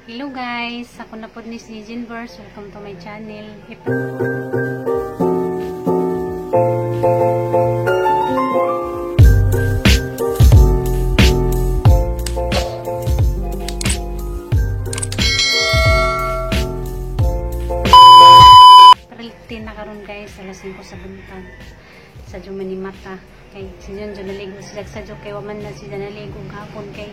Hello guys, ako na po ni si Jinverse. Welcome to my channel. April 10 na karon guys, alas 5 sa buntag. Sa Jumani mata kay si Junjun naligo siya sa kay waman na siya naligo gahapon kay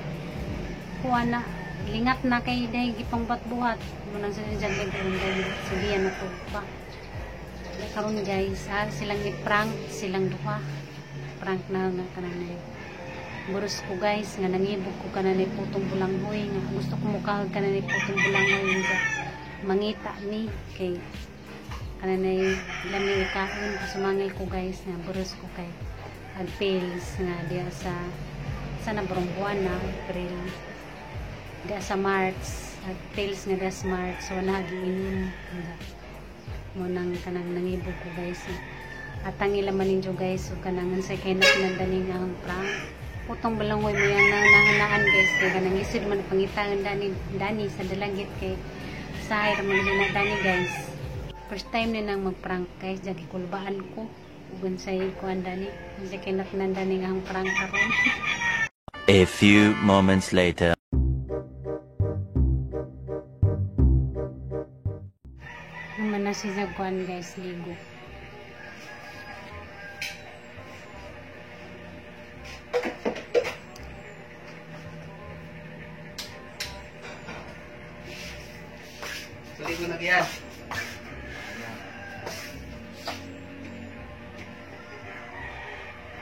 kuha na lingat na kay dahil gipang buhat mo nang sa dyan ligo dahil sabihan na to pa karon guys, silang i-prank silang duha, prank na nga kanang buros ko guys nga nangibog ko kanang putong bulanghoy nga gusto ko mukahag kanang putong bulanghoy nga mangita ni kay kanang lami ikaon kasumangil ko guys nga buros ko kay ag pills nga diya sa sana barong buwan na April diya sa March at pills nga diya sa March, so nagiinom mo nang kanang nangibog ko guys. At ang ilaman ninyo guys, so kanang unsay kay nakinandaning ang prank putong balanghoy mo yang nanganaan guys kay kanang isod man pangitangan dani dani sa dalagit kay sahay ra man na dani guys. First time ni nang magprank guys, jagi kulbaan ko ug unsay kuan dani unsay kay nakinandaning ang prank karon. A few moments later. Naman na siya kuan guys, ligo. Ligo na kaya.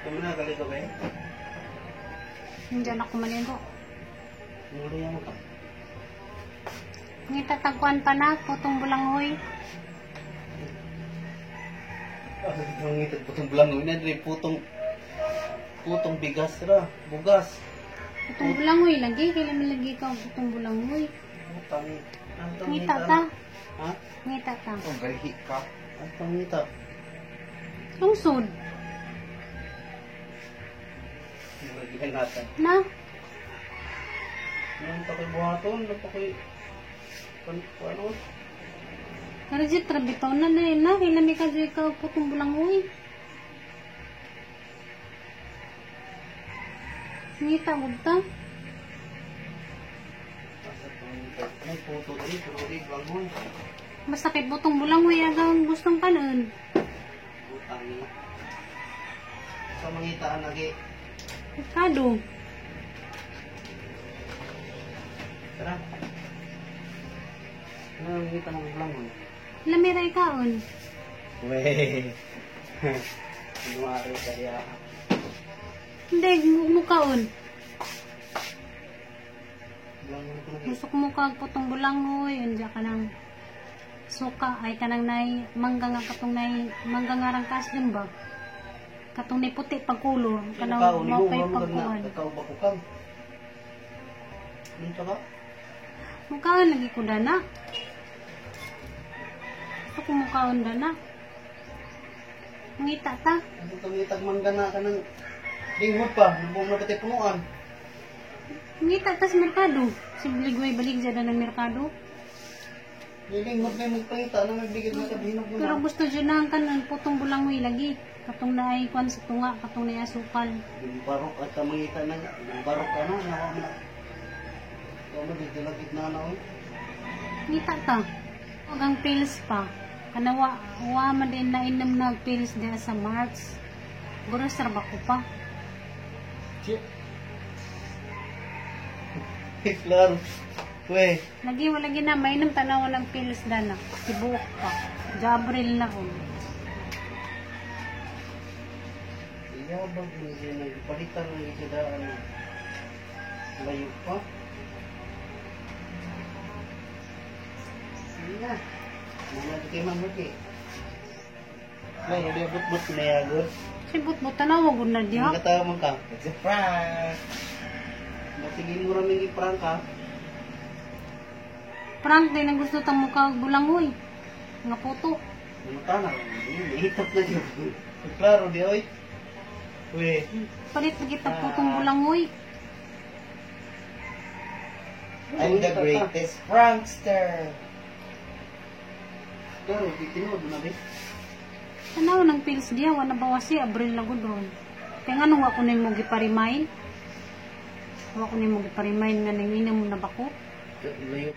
Kamu na kaligo ba eh? Hindi na ako maligo. Muli mo ka. Ngitataguan pa na, putong bulanghoy. Ngitag putong bulanghoy na, dre, putong bigas ra, bugas. Putong bulanghoy lagi, kailan mi lagi ka putong bulanghoy. Putang, ngita ta. Ha? Ngita ta. Oh, galhi ka. Antong ngita. Lungsod. Na? Nang takoy buhaton, nang takoy ano? Karajit, trabitaw na na na. Kailan may kadyo ikaw putong bulanghoy. Ngita, huwag ta. May puto din, pero di bulanghoy. Basta kay putong bulanghoy, agang gustong kanon. Putang ni. Sa mangitaan lagi. Merkado. Tara. Ano ang ngita ng bulanghoy? Lamira ikaon. Weh. Kunwari kaya. Hindi, mukaon. Gusto ko mukha putong bulanghoy. Andiyan ka ng suka. Ay ka ng nai, mangga nga katong nai, mangga nga rangkas din ba? Katong nai puti pagkulor. Kanang mapay pagkuhan. Kakaw-bakukang. Ano ka? Mukhaan lagi ko dana. Gusto ko mukhaan dana. Ngita ta. Ano itong ngitag mangga na ka ng linghod pa? Nabong na pati punuan. Ngita ta sa merkado. Si Bligway balik dyan na ng merkado. Lilinghod na yung magpangita na may bigit na kabihinog naman. Pero gusto dyan na ang kanon putong bulanghoy lagi. Katong naay kwan sa tunga, katong naay asukal. Yung barok at kamangita na. Yung barok ano, nawa mo na. Huwag mo dito lagit na ano. Ngita ta. Huwag ang pills pa. Kanawa, wa man din nainom na pills diya sa March. Guro sarba ko pa. Klaro. Weh. Lagi wala gina mainom tanawa ng pills dana. Tibuok pa. Jabril na ko. Iyabag hindi nagpalitan ng isidaan. Layo pa. Sige na. Mga kay Ma'am Ricky. May hindi but-but na yagod. Si but-but tanawa gud na diha. Ang katawa man ka. It's a prank. Matigin mo raming i-prank ha. Prank din ang gusto tang mukha bulanghoy. Nga puto. Mata na. Hitap na yun. Klaro di oy. Uy. Palit lagi tag putong bulanghoy. I'm the greatest prankster. Pero, tinuod na ba? Tanaw ng pills diya, wala bawasi, Abril na gud ron. Kaya nga nung ako na mo giparemind, wa ko nimo giparemind nga nanginom na bako. Layo.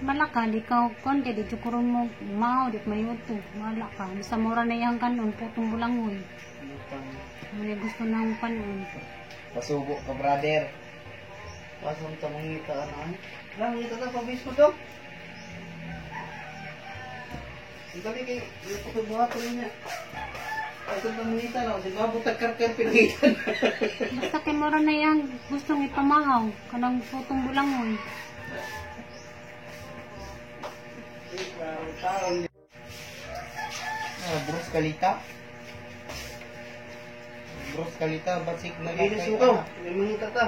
Mala ka, di ka kon kay di kuron mo mao di mayuto. Wala ka. Basta mura na iyang kanon putong bulangoy. Mo gusto na ang panon. Pasubo ka, brother. Pasang tamangita ka na. Lang, ito na, pabis mo to. Ang dali kay, ito ko buhato niya. Pasang tamangita na, kasi mabutag karkar pinangitan. Basta kay mura na iyang gustong ipamahaw kanang putong bulangoy. Ah, Bruce Kalita. Bruce Kalita, batsik na Nagilis mo ka, may mangita ka.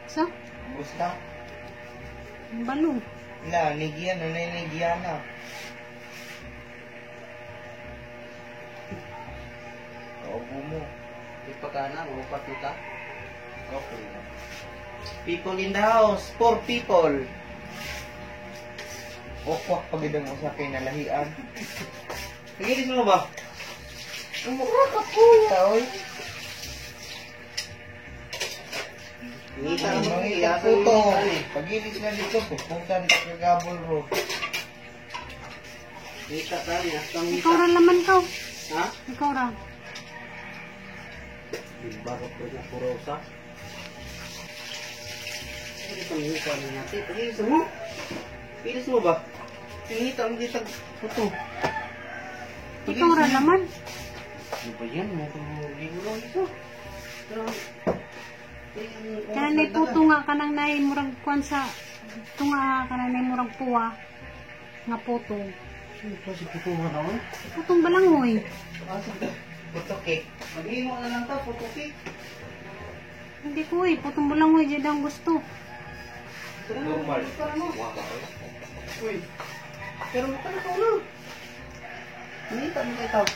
Sa? Bruce ka? Balo. La, nigiyan, ano yung nigiyan na? Kaubo mo. Ipagana, maupat kita. Okay. People in the house, 4 people. Okwak pagidang mo sa kinalahian. Nagilis mo ba? Ang mukha ka kuya, oy. Ngita mo, Mangita ngita po to. eh. Pagilis na dito, pupunta dito kagabol ro. Ngita ka niya, Ikaw ngita. ra laman ka. Ha? Ikaw ra. Barok ko na purosa. Ano itong ngita niya natin? Pagilis mo. Pilis mo ba? Ngita mo dito puto. Ikaw ra laman. Ano ba yan? Mukhang ligo ito. Pero, Kanang nay puto nga kanang nay murag kuan sa tunga kanang nay murag puwa nga puto. Ano ba si puto nga naman? Putong balangoy. Puto cake. Maghimo na lang ta, puto cake. Hindi ko eh, putong balangoy jud ang gusto. Normal. Uy. Pero mukha na na. Ngita mo kayo tao.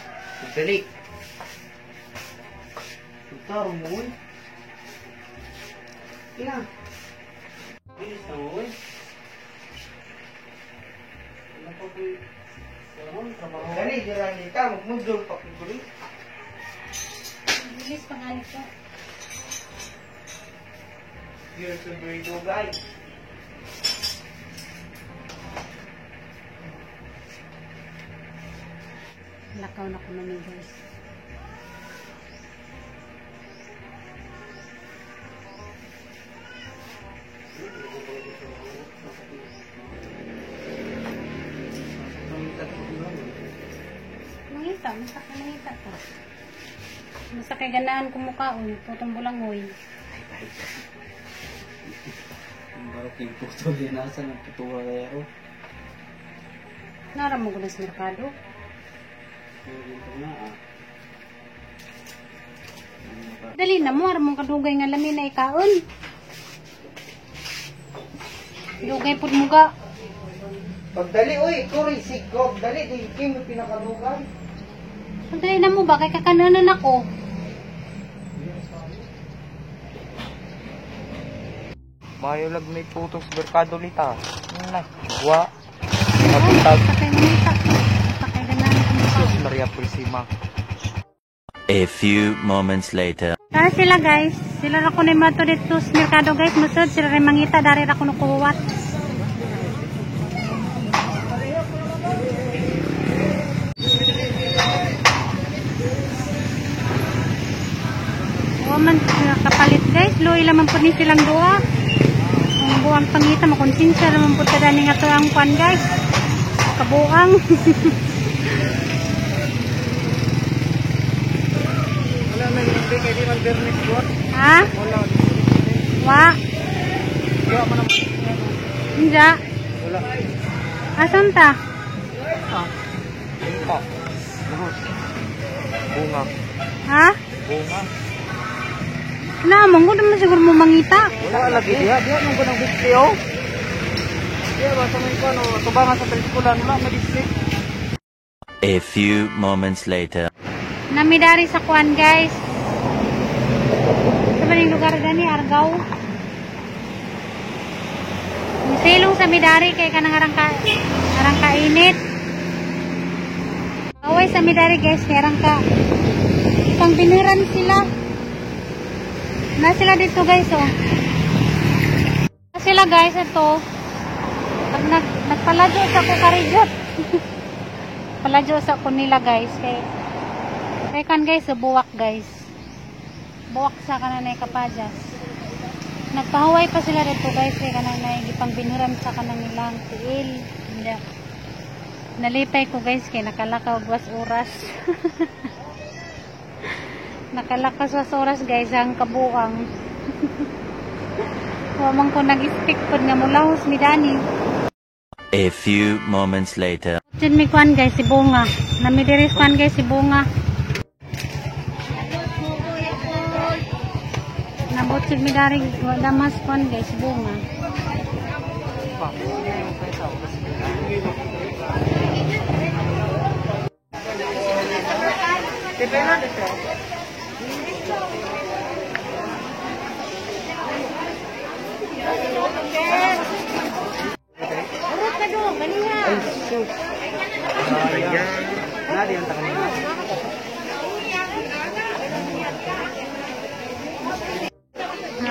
Dali. Taro mo, uy. Ina. Bilis na mo, uy. Ano pa po yung trabaho? Dali, dira ka, magmundol pa kuguli. Bilis pangalit ko. You're so very good guy. Lakaw na ko mami guys. Mangita, masa ka mangita ko. Masa kay ganahan ko mukhaon, putong bulangoy. Barok yung puto din nasa ng puto kaya ko. Nara mo ko na sa merkado. Dali na mo, ara mong kadugay nga lami na ikaon. Dugay pud mo ga. Pagdali, uy, ikaw rin sigog. Dali, di kayo mo pinakadugay. Pagdali na mo ba kay kakanunan ako. Mayo lag may putos merkado lita. Na, wa. Mabutag. Basta kay mangita. Basta kay ganahan ko mukhaon. Jesus Maria Purisima. A few moments later. Tara sila guys. Sila ra ko na mato dito sa merkado guys. Masud sila rin mangita dari ra ko kuwat. Wa man kapalit guys. Luoy laman pud ni silang duha. Ang buang pangita makonsensya naman pud kada ni nga to ang kwan guys. Kabuang. Wala na yung kay di man bernis ko. Ha? Wala. Wa. Wala man ang Inja. Wala. Asan ta? Pa. Bunga. Ha? Bunga. Na, manggod naman siguro mo mangita. Wala lagi diha, diha nung ganang display oh. Diha ba sa may kuno, tubangan sa pelikulan wala may display. A few moments later. Nami dari sa kuan guys. Sa maning lugar gani Argao. Silong sa midari kay kanang arang ka arang kainit. Away sa midari guys, kay arang ka pang binuran sila. Na sila dito guys oh. Na sila guys ito. Pag nagpaladyo sa ko karijot. Paladyo sa ko nila guys kay kay kan guys, so buwak guys. Buwak sa kananay kapajas. Nagpahuway pa sila dito guys kay kananay gipang binuran sa kanang ilang tiil. Hindi. Nalipay ko guys kay nakalakaw was oras. Nakalakas was oras guys ang kabuang. Wa man ko nag-expect pod nga mulahos mi dani. A few moments later. Diyan mi kuan guys si Bunga. Nami diri kuan guys si Bunga. Nabot jud mi dari wa damas kuan guys si Bunga.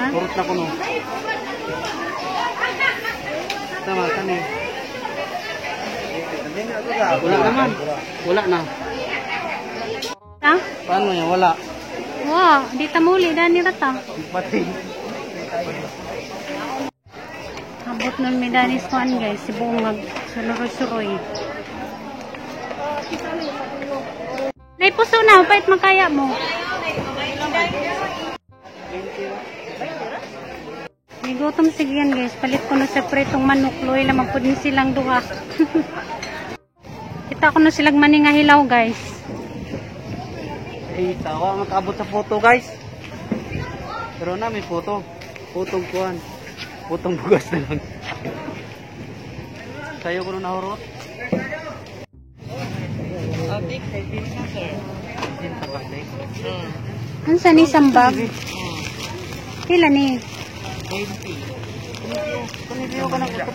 Kurot na kuno. Tama kani. Wala naman. Wala na. Ha? Paano yan? Wala. Wa, di ta muli dani ra ta. Pati. Abot nun mi dani kuan guys si Bungag sunuroy-suroy. Nay puso na, pait makaya mo. May gutom sige yan guys. Palit ko na sa pritong manok. Luwi lamang po din silang duha. Kita ko na silang mani nga hilaw guys. Eh, tawa makaabot sa photo guys. Pero na may photo. Putong kuan. Putong bugas na lang. Sayo ko na nahurot. Ansa ni sambag? Pila ni? 20.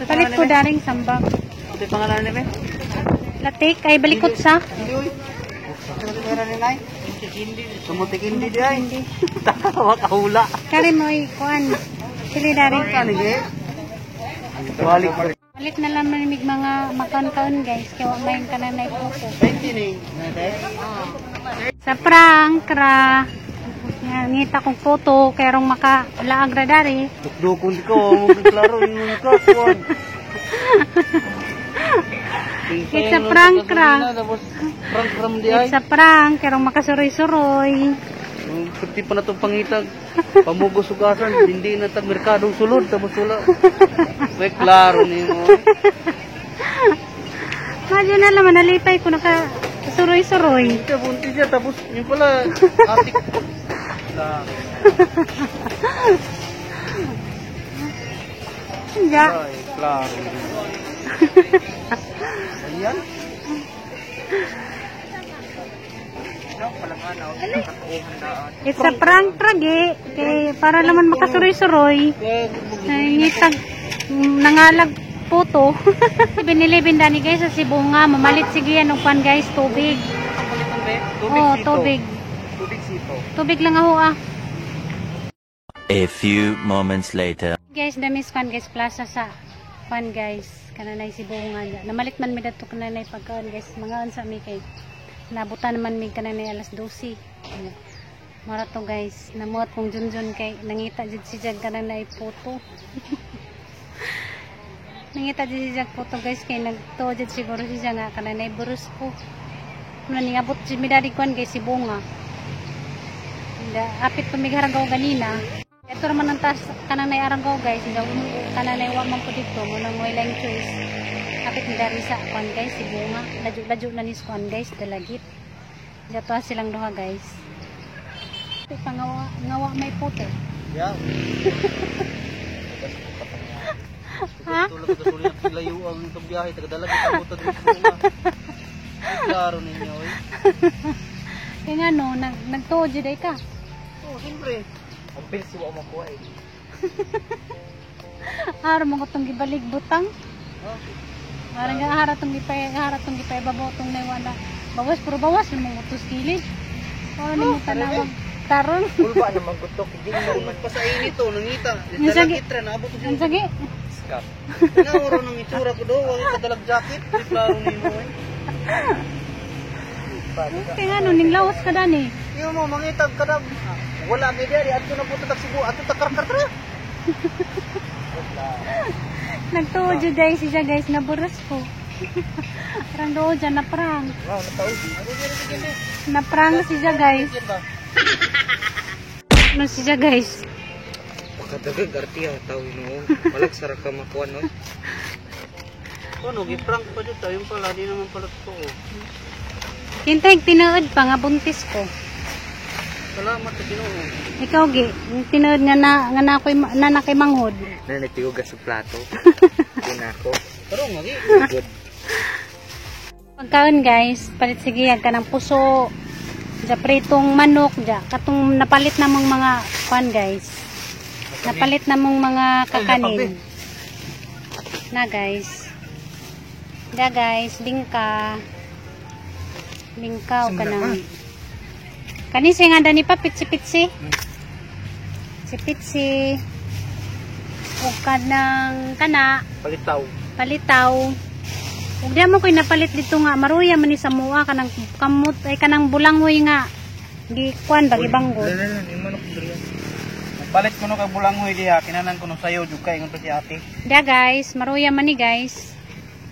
Palit ko daring sambag. Ito pangalan ni me? Latik ay balikot sa. Hindi oy. Tumutik hindi di ay. Tawa kahula. Kare mo kuan. Sili daring. Kani ge? Balik. Palit na lang manimig mga makaon-kaon guys. Kaya wa may kananay pupo. 20 ni. Sa prank ra. Ngita kong photo kay rong maka laag ra dari. Dukdukon ko, mo klaro ingon ka kuan. It's a prank ra. Tapos prank ram di ay. It's a prank kay rong makasuroy-suroy. Pati pa na itong pangitag. Pamugos ugasan, hindi na tag merkadong sulod tapos wala. May klaro nimo. Madyo na lang nalipay ko naka suroy-suroy. Hindi buntis siya tapos yung pala atik. Ja. Ay, klaro. Ayan. It's a prank tragi kay para naman makasuroy-suroy. Ay, ngitag nangalag puto. Binilibin dani guys sa Sibunga, mamalit sige yan og pan guys tubig. Oh, tubig. Tubig sito. Tubig lang ako ah. A few moments later. Guys, damis pan guys plaza sa pan guys kananay Sibunga. Namalit man mi dadto kananay pagkaon guys, mga unsa mi kay nabutan man mi kananay alas 12. Mara to guys, namuat kong junjun kay nangita jud si Jag kananay puto. Nangita jud si Jag puto guys kay nagtuo jud siguro si Jag nga kananay burus ko. Muna niabot jud mi dali kuan guys Sibunga. Inda apit pamigaragaw ganina. Ito naman ang taas kananay aranggaw guys, inda kananay wa man po dito mo nang way lang choice. Apit mi dari sa kuan guys Sibunga. Ladyo-ladyo na ni kuan guys dalagit. Jato silang duha guys. Pangawa ngawa may puto. Yeah. Ha? Tulog ka sulit layo ang itong biyahe taga dalagit ang buta dito. Klaro ninyo oy. Kaya nga no, nagtuo jud ay ka. Oh, siyempre. Ang bilis wa makuha eh. Haro mo tong gibalik butang. Parang nga hara tong gipay, hara tong gipay babaw tong naiwala. Bawas pero bawas mo utos kilid. Oh, ni mo tanawag taron. Kulba na magutok. Hindi mo Tulog pa sa init to, nangita. Ang sagi. Dalagit ra naabot ko Ang sagi. Scap. Tanaw ng itsura ko do, wag ka dalag jacket, di klaro nimo eh. Kaya nga no, ning lawas ka dani. Iyo mo mangitag ka na. Wala kay diri adto na puto tag Cebu, adto ta karkar tra. Nagtuo jud guys siya guys, naburos ko. Parang doon dyan, naprang. Wow, nataw. Naprang siya guys. Ano siya guys? Pakadagag arti ah, tao no. Walag sara ka makuha no. Ano, gi-prank pa jud tayo pala, di naman pala totoo. Kintay tinuod pa nga buntis ko. Salamat sa Ginoo. Ikaw gi, yung tinuod nga na nga na ako'y na nakay manghod. Na nagtihugas sa plato. Pinako. Pero nga gi. Good. Pagkaon guys, palit sige ka ng puso. Ja pritong manok ja, katong napalit namong mga kwan guys. Napalit namong mga kakanin. Na guys. Da guys, bingka. Bingka o kanang. Kani siya nga dani pa pitsi-pitsi. Pitsi-pitsi. O kanang kana Palitaw. Palitaw. Ug di mo koy napalit dito nga maruya man ni sa mua kanang kamot ay kanang bulanghoy nga gi kuan ba gibanggod. Lala, yung manok diri. Palit ko no kag bulanghoy diha, kinanan ko no sayo jud kay ingon pa si ate. Da guys, maruya man ni guys.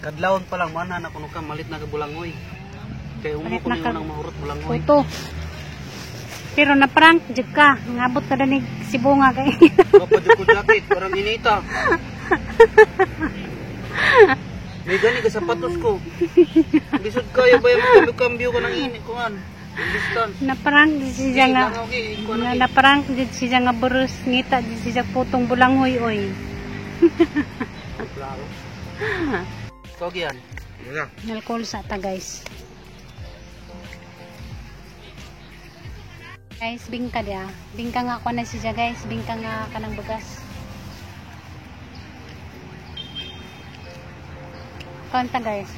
Kadlawon pa lang mana na kuno ka malit na ka bulanghoy. Kay umo Malit ko na ni ka- unang mahurot bulanghoy. Puto. Pero na prank jud ka, ngabot ka danig sibunga kay. Kapag jud ko jacket, parang inita. May gani ka sapatos ko. Lisod kayo ba yung magkambyo-kambyo ka ng init ko an. Distance. Na prank jud siya nga. Langaw, gi, kuan Na, gi. na prank jud siya nga burus ngita jud siya putong bulanghoy oy. Klaro. Ikaw gian. Wala. Alcohol sa ta guys. Guys, bingka dia. Bingka nga ako na siya guys. Bingka nga kanang bugas. Kanta guys.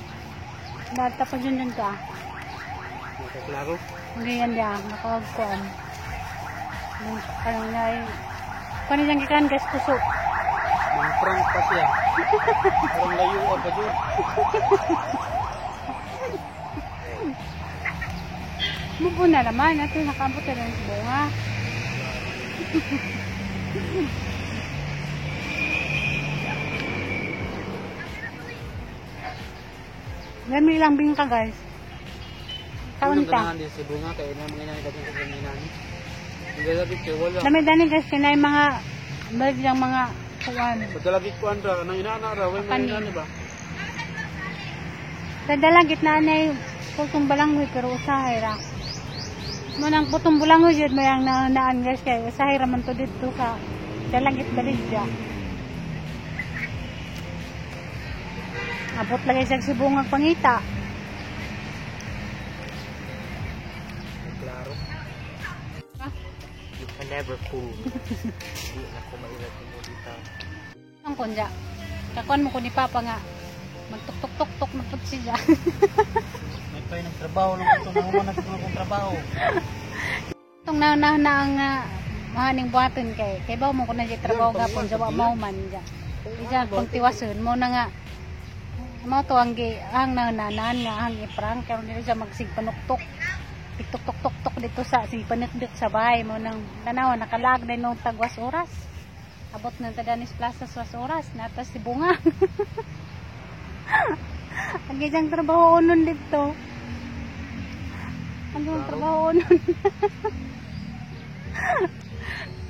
Data pa dyan dyan ka. Klaro. Hindi yan dia. Makawag ko. Kanang nga Kano dyan gikan guys puso. Mga prank pa siya. Parang layuan pa dyan. Mubo na naman. Ato nakaabot na rin sa bunga. Gami lang bingka guys. Kaunta. Ganahan din si bunga kay na mga inani dagang sa inani. Ang galagit kay wala. Dami dani guys kinay mga bagyang mga kuan. Padalagit ko andra nang inana ra way mga Kanin. inani ba. Sa dalagit na anay putong balanghoy pero usahay ra. Mo nang putong balanghoy jud mayang naunaan guys kay usahay ra man to didto sa dalagit baligya. Abot lagi sa sibungag pangita. Klaro. You can never fool. Di na ko mailat mo dito. Ang konja. Kakuan mo ko ni Papa nga magtuk-tuk-tuk-tuk magput siya. May pay nagtrabaho lang ito nahuman na siguro kong trabaho. Itong na na na ang mahaning buhaton kay kay bawo mo ko na di trabaho gapon jawa mao man ja. Ija kung tiwason mo na nga mao to ang gi ang nananaan nga ang iprank karon dili siya magsigpanuktok. Tuk tuk tuk tuk dito sa sigpanukdok sa bahay mo nang tanaw nakalag na no tagwas oras. Abot ng Tadanis Plaza sa oras natas si bunga. Ang isang trabaho nun dito. Ang isang trabaho nun.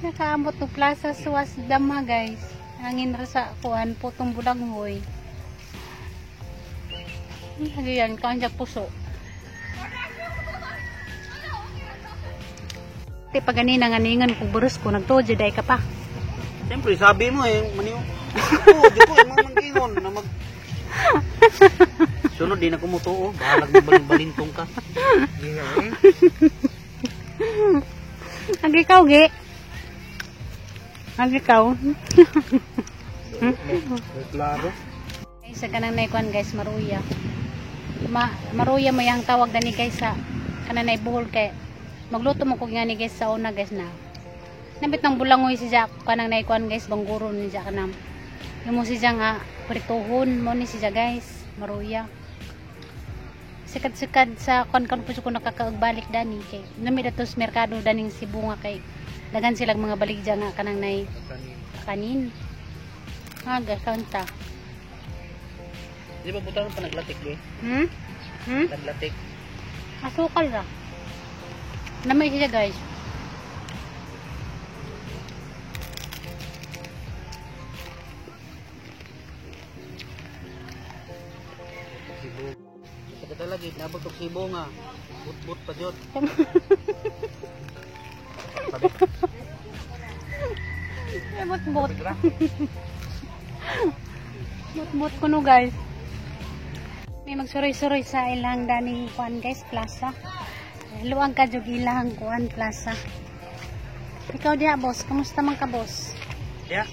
Nakaambot to Plaza Suwas Dama guys. Angin ra sa kuan putong bulanghoy. Ayan, kanya puso. Ti pag ganina nga ningan ko burus ko nagtuod jud ay ka pa. Siyempre sabi mo eh maniw. Oo, di ko imong manggingon na mag Sunod di na ko mutuo, bahalag mo balin-balintong ka. Di na eh. Ang ikaw ge. Ang ikaw. May Klaro. Ay, sa kanang naikuan guys, maruya. Maruya mo yung tawag dani guys sa kanang naibuhol kay magluto mo ko nga ni guys sa una guys na. Nambit ng bulangoy si Jack kanang naikuan guys, bangguro ni Jack kanang. Yung mo si Jack nga prituhon mo ni si Jack guys, maruya. Sikad-sikad sa kuan-kuan po ko nakakaagbalik dani kay nami dato sa merkado daning Cebu nga kay daghan silang mga baligya nga kanang nay kanin. Aga kanta. Di ba butang pa naglatik be? Hmm? Hmm? Naglatik. Asukal ra. Namay siya guys. Cebu. Sa katalagid nabot og Cebu nga. But-but pa jud. Sabi. Ay, bot-bot. Bot-bot ko no guys. May magsuroy-suroy sa ilang daning kuan guys, plaza. Luang ka jud ilang kuan plaza. Ikaw diha boss, kamusta man ka boss? Yeah.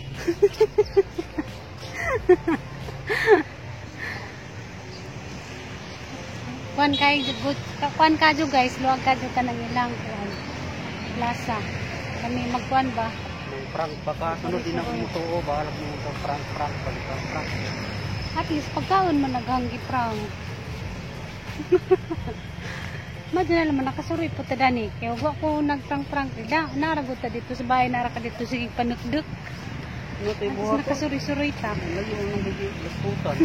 Kuan kay jud kuan ka jud guys, luang ka jud kanang ilang kuan plaza. Kami magkuan ba? May prank pa ka. Sunod din ako mutuo. Bahala mo ito. Prank, prank. Balik ka, prank. At least pagkaon man naghanggi prank. Madyan na naman nakasuroy po ta dani. Kaya wa ko nagprank-prank. Da, naragot ta dito sa bahay, nara ka dito sige panukduk. Ano tayo At least buhat? nakasuroy-suroy ta. Lagi mo nang bigay. Lasputan.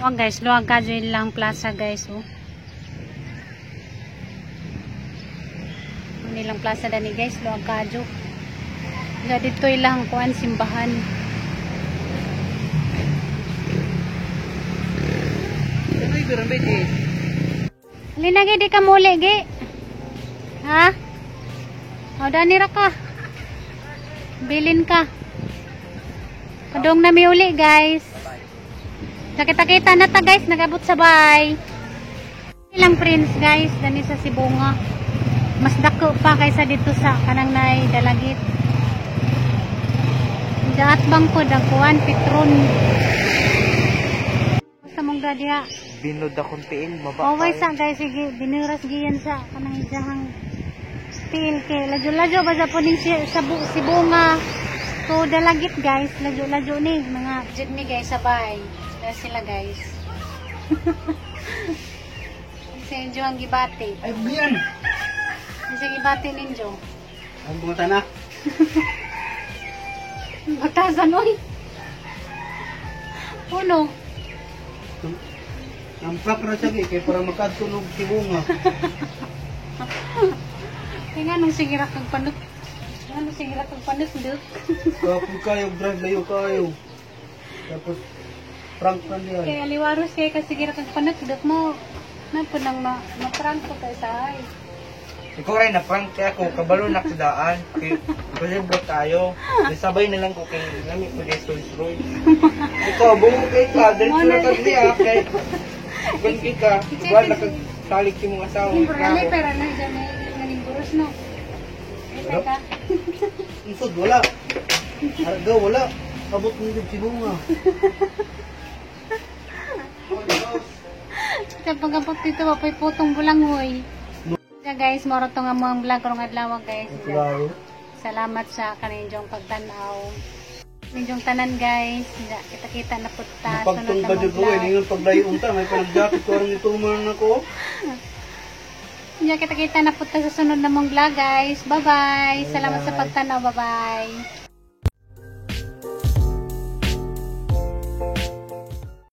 Oh guys, luwag ka dyan lang plaza guys oh. Ano nilang plaza dani guys, luwag ka dyan. Dito ilang kuan simbahan. Alin gi di ka muli gi. Ha? O dani ra ka. Bilin ka. Padong na mi uli guys. Nakita-kita na ta guys, nagabot sa bay. Ilang prince guys, dani sa Sibonga. Mas dako pa kaysa dito sa kanang nay Dalagit. Daat bang ko dagkuan Petron. Sa mong diha. Binod akong tiil, maba. Okay sa guys, sige, binuras giyan sa kanang isahang tiil kay ladyo-ladyo ba sa puning si, sa Sibonga to Dalagit guys, ladyo-ladyo ni mga jud mi guys sa bay. Sila sila guys. Sa inyo ang gibati. Ay, biyan! Sa gibati ninyo. Ang bunga na. Batasan oy. Uno. Ang prank na siya kay para makadtunog si Bunga. Kaya nga nung sige ra kag panut. Nga nung sige ra kag panut duk. Kapag kayo, drive layo kayo. Tapos, prank na niya. Kaya liwaros kay kasi sige ra kag panut duk mo. Na po nang ma-prank ko kay sahay. Ikaw rin, na-prank kaya ako, kabalo na sa daan. Kasi tayo. Sabay na lang ko kay nami ko kay Rolls Royce. Ikaw, bungo kay ka, diretso na ka niya, kay ganti ka, wala ka salik yung mga asawa. Limburale pero na dyan may naning no. Ay ka. Isod, wala. Arga, wala. Abot mo yung si Bunga. Sa pagabot dito, wapoy putong bulanghoy. Yeah, guys, moro to nga mo ang vlog karong adlaw guys. Klaro. Salamat sa kaninyong pagtan-aw. Ninyong tanan guys. Kita-kita na po ta. Pagtong ba dyan ko eh, ningon paglayo unta, may panag-jacket ko rin ito man ako. Kita-kita na po ta sa sunod na mong vlog guys. Bye-bye. Salamat sa pagtanaw. Bye-bye.